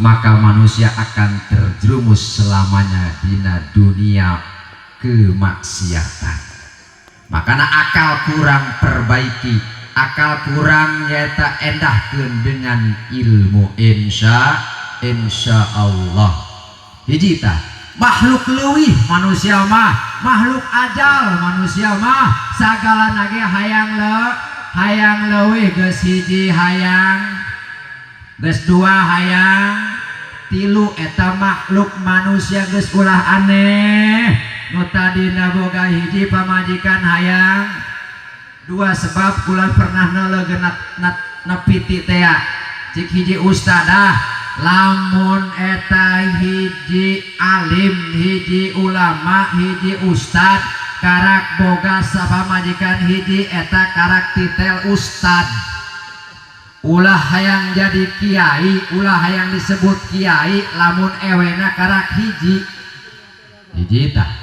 Maka manusia akan terjerumus selamanya dina dunia kemaksiatan. Makanya akal kurang perbaiki, akal kurang nyaeta endahkeun dengan ilmu, insya Allah. Hiji tah makhluk leuwih, manusia mah makhluk ajal. Manusia mah sagala ge hayang leuwih. Geus hiji hayang, geus dua hayang, tilu. Eta makhluk manusia geus ulah aneh. Nu tadina boga hiji pamajikan hayang dua, sebab kula pernah neuleuh nepiti teh cik hiji ustadah, lamun eta hiji alim, hiji ulama, hiji ustad karak boga sapamajikan hiji, eta karak titel ustad. Ulah hayang jadi kiai, ulah hayang disebut kiai lamun ewena karak hiji. Hiji tah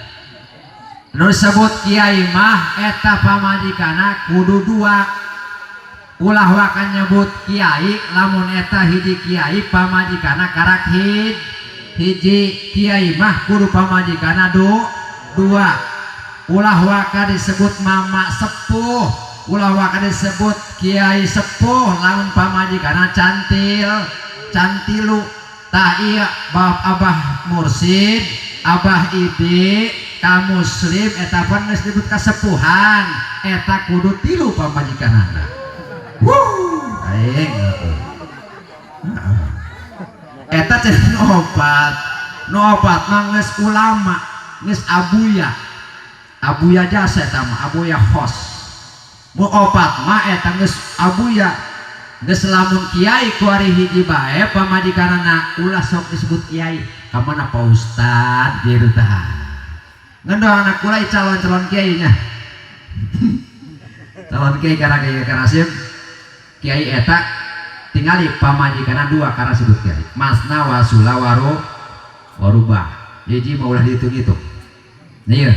nu disebut kiai mah eta pamajikana kudu dua. Ulah waka nyebut kiai lamun eta hiji kiai pamajikana karak hiji. Kiai mah kudu pamajikana dua. Ulah waka disebut mama sepuh, ulah waka disebut kiai sepuh lamun pamajikana cantilu. Tah iya, bab abah mursid, abah idi ka muslim, eta pan geus disebut kasepuhan, eta kudu tilu pamajikanana. Wuh, aing heeh. Eta cenah nu opat. Nu opat mah geus ulama, geus abuya. Abuya jasa eta mah, abuya khos. Nu opat mah eta geus abuya. Geus lamun kiai kuari hiji bae pamajikanana, ulah sok disebut kiai. Ka mana Pak Ustad gitu tah. Ngendong anak kula calon-calon kiai nya. Calon kiai karena kiai karasim kiai eta tingali pamajikanna dua karena sebut kiai. Masna wasula waru warubah. Hiji mah ulah dihitung-hitung. Iya.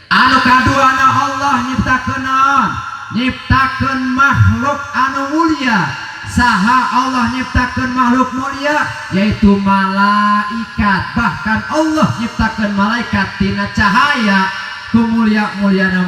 Anu kaduana, Allah nyiptakeun naon? Nyiptakeun makhluk anu mulia. Saha Allah nyiptakeun makhluk mulia? Yaitu malaikat. Bahkan Allah nyiptakeun malaikat tina cahaya. Kemulia-muliana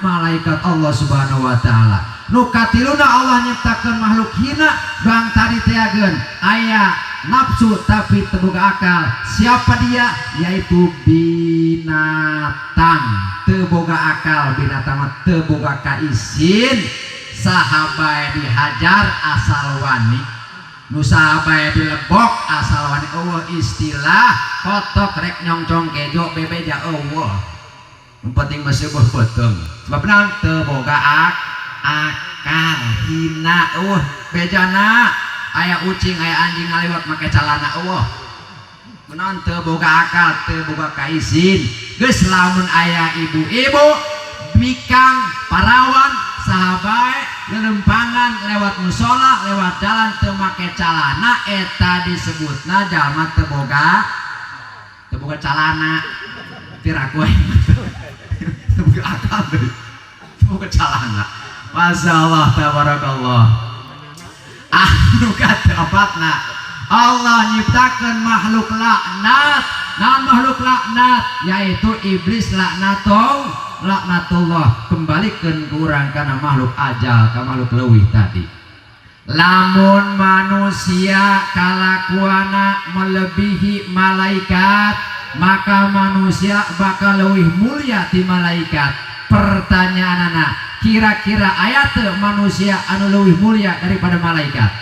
malaikat Allah Subhanahu wa taala. Nu katiluna, Allah nyiptakeun makhluk hina bang tadi teageun aya nafsu tapi teu boga akal. Siapa dia? Yaitu binatang. Teu boga akal binatang mah, teu boga kaisin. Saha bae dihajar asal wani. Nu saha bae dilebok asal wani. Euweuh istilah kotok rek nyongcong kejo bebeja, euweuh. Nu penting mah seueuh beuteung. Sebab naon? Teu boga akal, hina. Euweuh bejana aya ucing, aya anjing ngaliwat make calana, euweuh. Kunaon? Teu boga akal, teu boga kaisin. Geus lamun aya ibu-ibu bikang, parawan, saha bae lelempangan lewat musola, lewat jalan teu make calana, eta disebutna jalma teu boga calana. Piraku teu boga akal deui, teu boga calana. Masya Allah, tabarakallah. Anu kaopatna, Allah nyiptakeun makhluk laknat. Naon makhluk laknat? Yaitu iblis laknatullah. Kembalikeun ku urang kana makhluk ajal, ka makhluk leuwih tadi. Lamun manusia kalakuana melebihi malaikat, maka manusia bakal leuwih mulia ti malaikat. Pertanyaanana, kira-kira aya teu manusia anu leuwih mulia daripada malaikat?